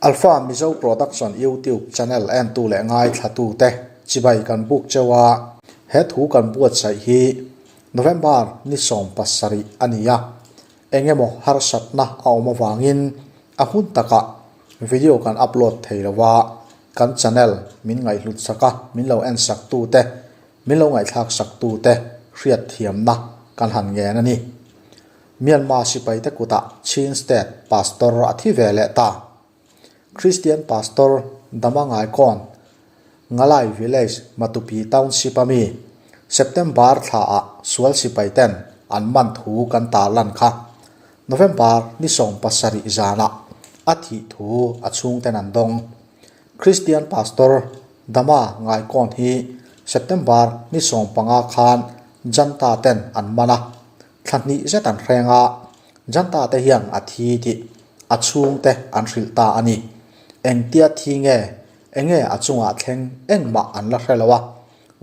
Alpha Mizo Production YouTube channel entu leh ngaithla te chibai kan buk cheu a, he thu kan buatsaih hi November ni 17 a ni a, eng emaw harsatna a awm avangin a hun takah video kan upload thei lo a, kan channel min ngaihhlut sak a, min lo en sak tu te, min lo ngaihthlak sak tu te hriat thiamna kan han ngen a ni. Myanmar sipaite kutah Chin State Pastor a thi ve leh ta. Christian Pastor Dama Ngaikawn, Ngalai Village, Matupi Township a mi, September thlaah sual sipaiten an man thu kan tarlan kha. November ni 17 zanah a thih thu a chhungten an dawng. Christian Pastor Dama Ngaikawn hi September ni 15 khan Janta ten an man a. Thla hnih zet an hreng a, Janta te hian a thi tih a chhungte an hrilh ta a ni. Engtia thi nge, enge a chungah thleng engmah an la hre lo a,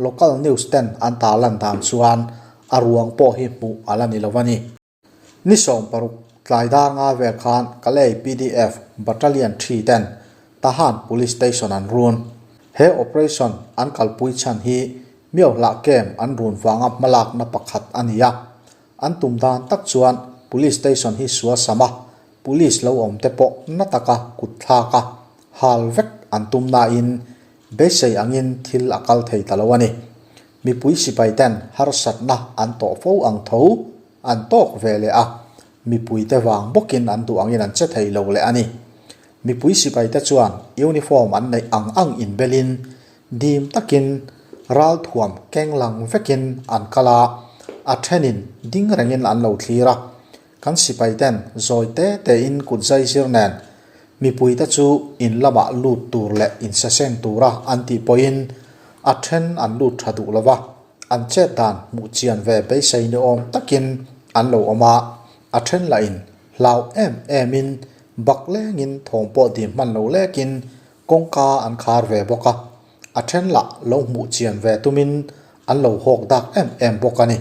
local news ten an tarlan dan chuan a ruang pawh hi hmuh a la ni lo a ni. Ni 16 tlai dar nga vel khan Kalay PDF Battalion 3 ten Tahan Police Station an run. He operation an kalpui chhan hi Miohlah camp an run vanga hmalakna pakhat a ni a. An tum dan tak chuan Police Station hi sual sam a, Police lo awm te pawh na taka kut thlak a, hal vek an tum nain beisei angin thil a kal thei ta lo a ni. Mipui sipai ten harsatna an tawh fo ang tho an tawk ve leh a, mipui te vang bawkin an duh angin an che thei lo leh a ni. Mipui sipai te chuan uniform an neih ang ang inbelin Dim takin ral thuam keng lang vekin an kal a, a thenin ding rengin an lo thlir a. Kan sipai ten zawi te tein kut zai zir nen mipuite chu in lamah lut tur leh insaseng tura an tih pawhin a then an lut tha duh lo va, an chet dan hmuh chian ve beisei ni awm takin an lo awm a, a then lahin hlau em emin bak lengin thawm pawh dim hman lo lekin Kawngka an khar ve bawk a, a then lah lo hmuh chian ve tumin an lo hawk dak em em bawk a ni.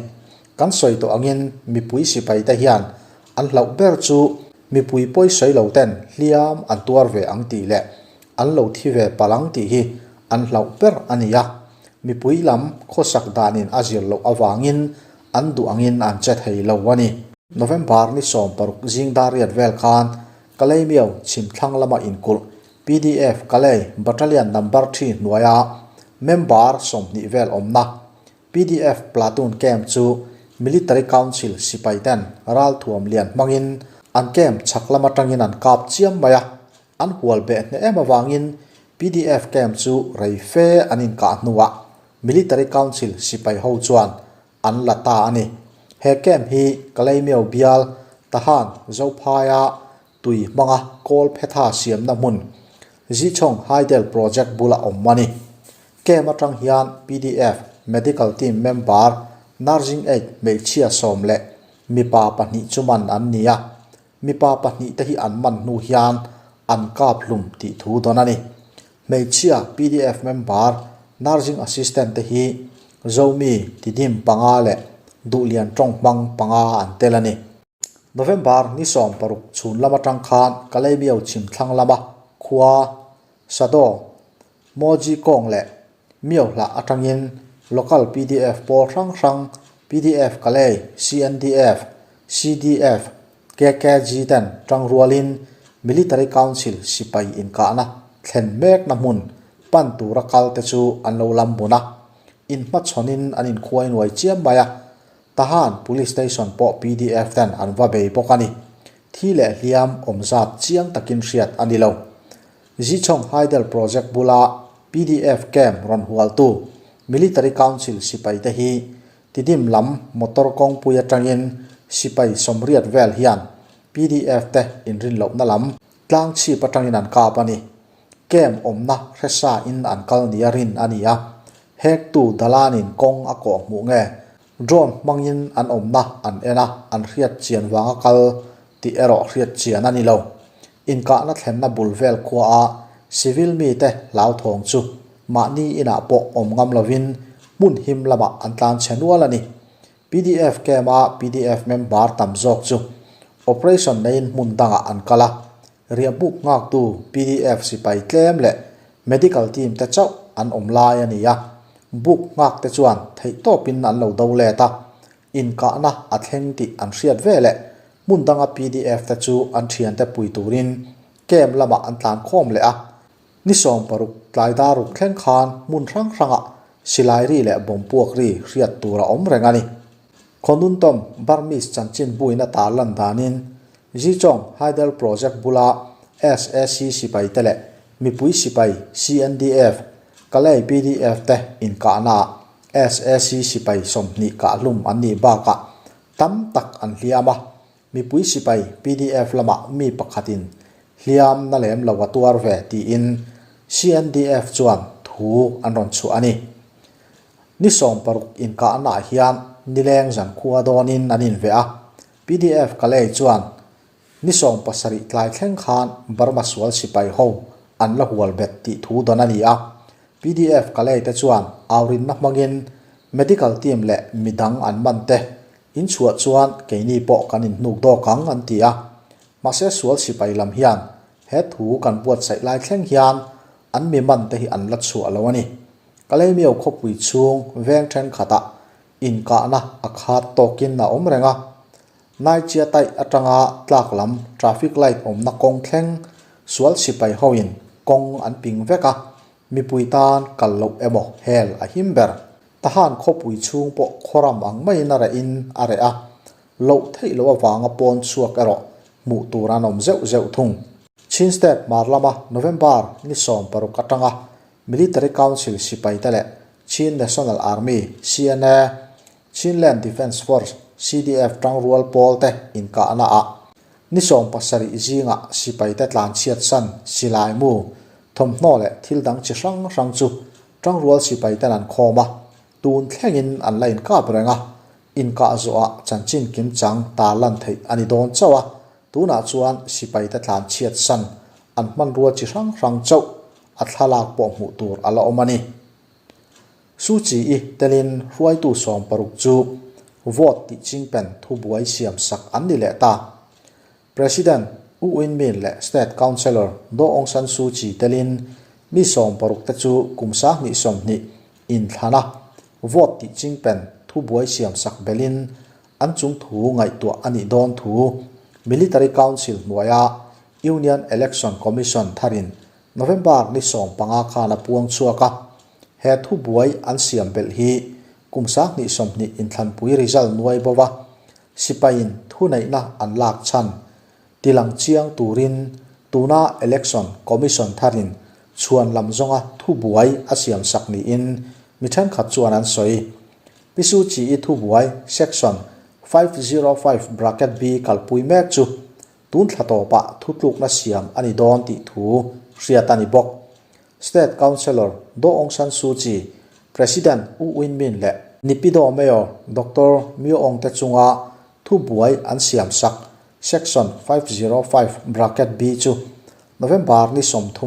Kan sawi tawh angin mipui sipai te hian an hlauh ber chu mipui pawi sawi lo ten hliam an tuar ve ang tih leh an lo thi ve palh ang tih hi an hlauh ber a ni a. Mipui lam khawsak danin a zir loh avangin an duh angin an che thei lo a ni. November ni 16 zing dar riat vel khan Kalaymyo chhimthlang lama inkulh PDF Kalay Battalion Number 3 hnuaia member 20 vel awmna PDF Platoon Camp chu Military Council sipai ten ralthuam lian hmangin an camp chhak lam atangin an kap chiam mai a, an hual beh hneh em avangin PDF Camp chu rei fe an inkah hnuah Military Council sipai ho chuan an la ta a ni. He camp hi Kalaymyo bial Tahan Zophaia tui hmanga kawl phetha siamna hmun Zichhawng Hydel Project bula awm a ni. Camp atang hian PDF Medical Team member Nursing Aid hmeichhia 10 leh mipa pahnih chu man an ni a. Mipa pahnih te hi an man hnu hian an kap hlum tih thu dawn a ni. Hmeichhia PDF member Nursing Assistant te hi Zomi Tidim panga leh Duhlian tawng hmang panga an tel a ni. November ni 16 chhun lam atang khan Kalaymyo chhimthlang lama khua Sadaw, Moji Kawng leh Miohlah atangin Local PDF pawl hrang hrang PDF Kalay, CNDF, CDF, KKG ten tangrualin Military Council sipai inkahna thlen mekna hmun pan tura kal te chu an lo lam bun a, inhmachhawnin an inkhuai nuai chiam mai a, Tahan Police Station pawh PDF ten an va bei bawk a ni. Thi leh hliam awm zat chiang takin hriat a ni lo. Zichhawng Hydel Project bula PDF camp rawn hualtu Military Council sipai te hi Tidim lam motor kawngpui atangin sipai 80 vel hian PDF te inrin lohna lam tlang chhip atangin an kap a ni. Camp awmna hresa in an kal nia rin a ni a. Hektu Dalanin kawng a kawh hmuh nge drone hmangin an awmna an en a, an hriat chian vanga kal tih erawh hriat chian a ni lo. Inkahna thlenna bul vel khua a civil mite hlauthawng chu mahni inah pawh awm ngam lovin hmun him lamah an tlan chhe nual a ni. PDF camp a PDF member tam zawk chu operation neiin hmun dangah an kal a. Riahbuk nghaktu pdf sipai tlem leh medical team te chauh an awm lai a ni a, buk nghak te chuan theihtawpin an lo do let a, inkahna a thleng tih an hriat ve leh hmun danga pdf te chu an thiante pui turin camp lamah an tlan khawm leh a, ni 16 tlai dar ruk thleng khan hmun hrang hrangah silai ri leh bawm puak ri hriat tur a awm reng a ni. Khawnuntawm Burmese chanchin buaina tar lan danin Zichong Hydel Project bula sac sipai te leh mipui sipai CNDF, Kalay pdf te inkahnaah sac sipai 20 kahhlum an nih bakah tam tak an hliam a, mipui sipai pdf lamah mi pakhatin hliam na lem lo a tuar ve tiin CNDF chuan thu an rawn chhuah a ni. Ni 16 inkahnaah hian nileng zankhua dawnin an inveh a, Pdf Kalay chuan ni 17 tlai thleng khan Burma sual sipai ho an la hual bet tih thu dawn a ni a. Pdf Kalay te chuan aurinna hmangin medical team leh midang an man te in chhuah chuan keini pawh kan inhnuk dawk ang an ti a. Mahse sual sipai lam hian he thu kan buatsaih lai thleng hian an mi man te hi an la chhuah lo a ni. Kalaymyo khawpui chhung veng thenkhatah Inkahna a khat tawkin a awm reng a, Naichia taih atanga tlak lam traffic light awmna kawng thleng sual sipai hoin kawng an ping vek a, mipui tan kal loh emaw hel a him ber. Tahan khawpui chhung pawh khawram ang maiin a rehin a reh a, loh theih loh avanga pawn chhuak erawh hmuh tur an awm zeuh zeuh thung. Chin State hmar lama November ni 16 atanga Military Council sipaite leh Chin National Army, CNA, Chinland Defence Force, CDF, tangrual pawl te inkahna ah ni 17 zingah sipaite tlanchhiat san silai mu, thawmhnaw leh thil dang chi hrang hrang chu tangrual sipaiten an khawm a, tun thlengin an la inkap reng a, inkah zawhah chanchin kimchang tarlan theih a ni dawn chauh a, tunah chuan sipaite tlanchhiat san an hmanrua chi hrang hrang chauh a thlalak pawh hmuh tur a la awm a ni. Suu Kyi-i telin hruaitu 16 chu vote tih chingpen thubuai siam sak an ni leh ta. President U Win Myint leh State Counsellor Daw Aung San Suu Kyi telin mi 16 te chu kum 2020 inthlana vote tih chingpen thubuai siam sak belin an chung thu ngaihtuah a nih dawn thu Military Council hnuaia Union Election Commission tharin November ni 15 khan a puang chhuak a, he thubuai an siam belh hi kum 2020 inthlanpui result nuai bo a, sipaiin thuneihna an lak chhan tilang chiang turin tuna Election Commission tharin chhuan lam zawnga thubuai a siam sak niin mi thenkhat chuan an sawi. Pi Suu Kyi-i thubuai Section 505 bracket B kalpui mek chu tun thla tawpah thutlukna siam a ni dawn tih thu hriat a ni bawk. State Counsellor Daw Aung San Suu Kyi, President U Win Myint leh Naypyidaw Mayor Doctor Myo Aung te chunga thubuai an siam sak Section 505 bracket B chu November ni 30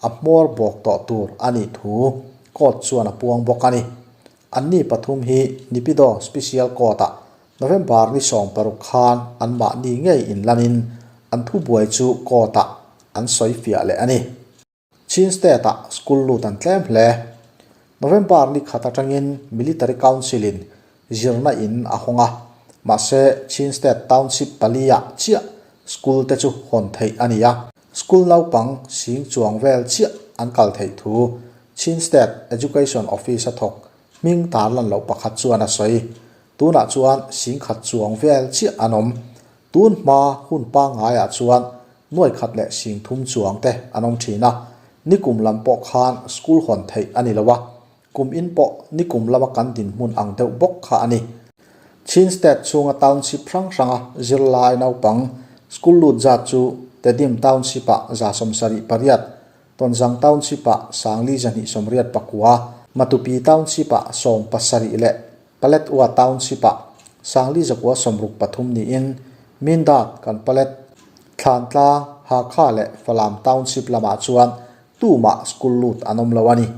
a hmawr bawk tawh tur a nih thu court chuan a puang bawk a ni. Anni pathum hi Naypyidaw Special Court-ah November ni 16 khan anmahni ngei inlanin an thubuai chu court-ah an sawi fiah leh a ni. Chin State-ah school lut an tlem hle. November ni khat atangin Military Council-in zirna in a hawng a, mahse Chin State Township pali-ah chiah school te chu hawn theih a ni a. School naupang sing chuang vel chiah an kal theih thu Chin State Education Office a thawk hming tarlan loh pakhat chuan a sawi. Tunah chuan sing khat chuang vel chiah an awm. Tun hma hun pangngaiah chuan nuai khat leh sing thum chuang te an awm thin a, nikum lam pawh khan school hawn theih a ni lo a, kum in pawh nikum lama kan dinhmun ang deuh bawk kha a ni. Chin State chhunga township hrang hranga zirlai naupang school lut zat chu Tedim Township-ah 78, Tonzang Township-ah 4,289, Matupi Township-ah 70 leh Paletwa Township-ah 4,963 niin Mindat, Kanpalet, Thlantlang, Hakha leh Falam Township lamah chuan tumah school lut an awm lo a ni.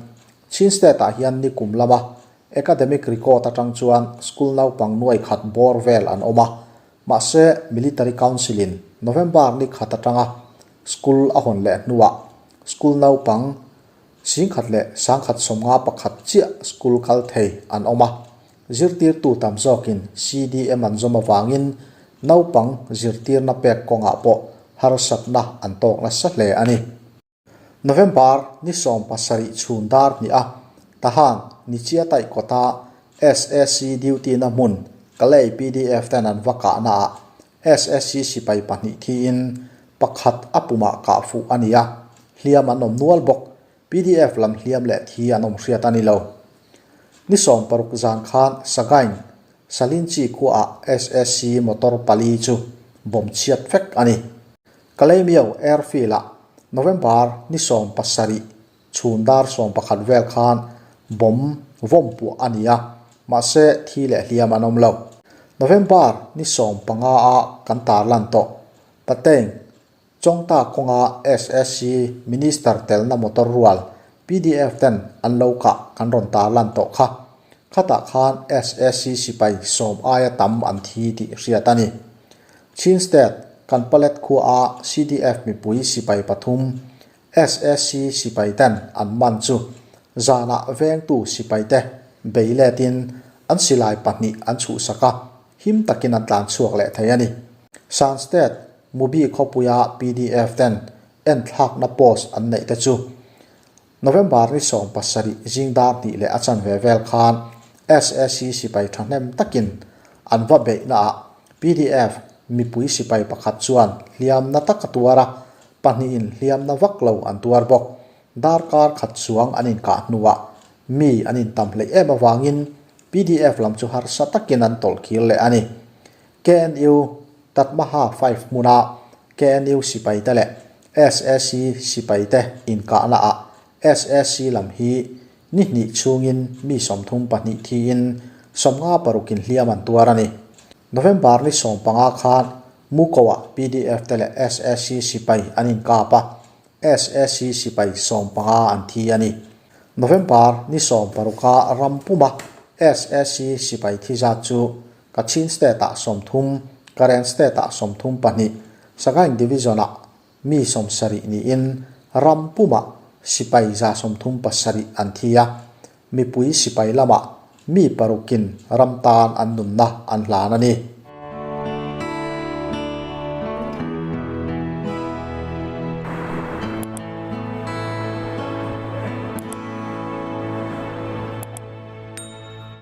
Chin State-ah hian nikum lama academic record atang chuan school naupang nuai khat bawr vel an awm a, mahse Military Council-in November ni khat atanga. School a hawn leh hnuah school naupang 10,000 leh 1151 chiah school kal thei an awm a. Zirtirtu tam zawkin CDM an zawm avangin naupang zirtirna pek kawngah pawh harsatna an tawk nasa hle a ni. November ni 17 chhun dar hnih a, Tahan ni Chiatai kawta SAC duty na hmun Kalay pdf ten an va kahna ah SAC sipai pahnih thiin pakhat a pumah kah fuh a ni a, hliam an awm nual bawk. Pdf lam hliam leh thi an awm hriat a ni lo. Ni 16 zan khan Sagaing Salinchi khuaah SAC motor pali chu bomb chhiat vek a ni. Kalaymyo Airfield-ah November ni 17 chhun dar 11 vel khan bomb vawm puah a ni a, mahse thi leh hliam an awm lo. November ni 15 a kan tarlan tawh Pateng Chawngta kawnga SSC Minister telna motor rual pdf ten an lo kah kan rawn tarlan tawh kha. Khatah khan SSC sipai sawm aia tam an thi tih hriat a ni. Chin State Kanpalet khuaa CDF mipui sipai pathum SSC sipai ten an man chu zanah vengtu sipai te bei letin an silai pahnih an chhuhsak a, him takin an tlan chhuak leh thei a ni. Shan State Mubi khawpuia pdf ten enthlakna post an neih te chu November ni 17 zing dar hnih leh a chanve vel khan SAC sipai thahnem takin an va beihnaah pdf mipui sipai pakhat chuan hliamna tak a tuar a, pahnihin hliamna vak lo an tuar bawk. Darkar khat chuang an inkah hnuah mi an intam hleih em avangin pdf lam chu harsa takin an tawlh kir leh a ni. KNU Tatmaha Five hmuna KNU sipaite leh SAC sipaite inkahnaah SAC lam hi ni hnih chhungin mi 32 thiin 56 in hliam an tuar a ni. November ni 15 khan Mukoah pdf te leh SAC sipai an inkap a, SAC sipai 15 an thi a ni. November ni 16 ram puma SAC sipai thi zat chu Kachin State-ah 30, Karen State-ah 32, Sagaing Division-ah mi 70 niin ram pumah sipai 37 an thi a, mipui sipai lamah mi parukin ram tan an nunna an hlan a ni.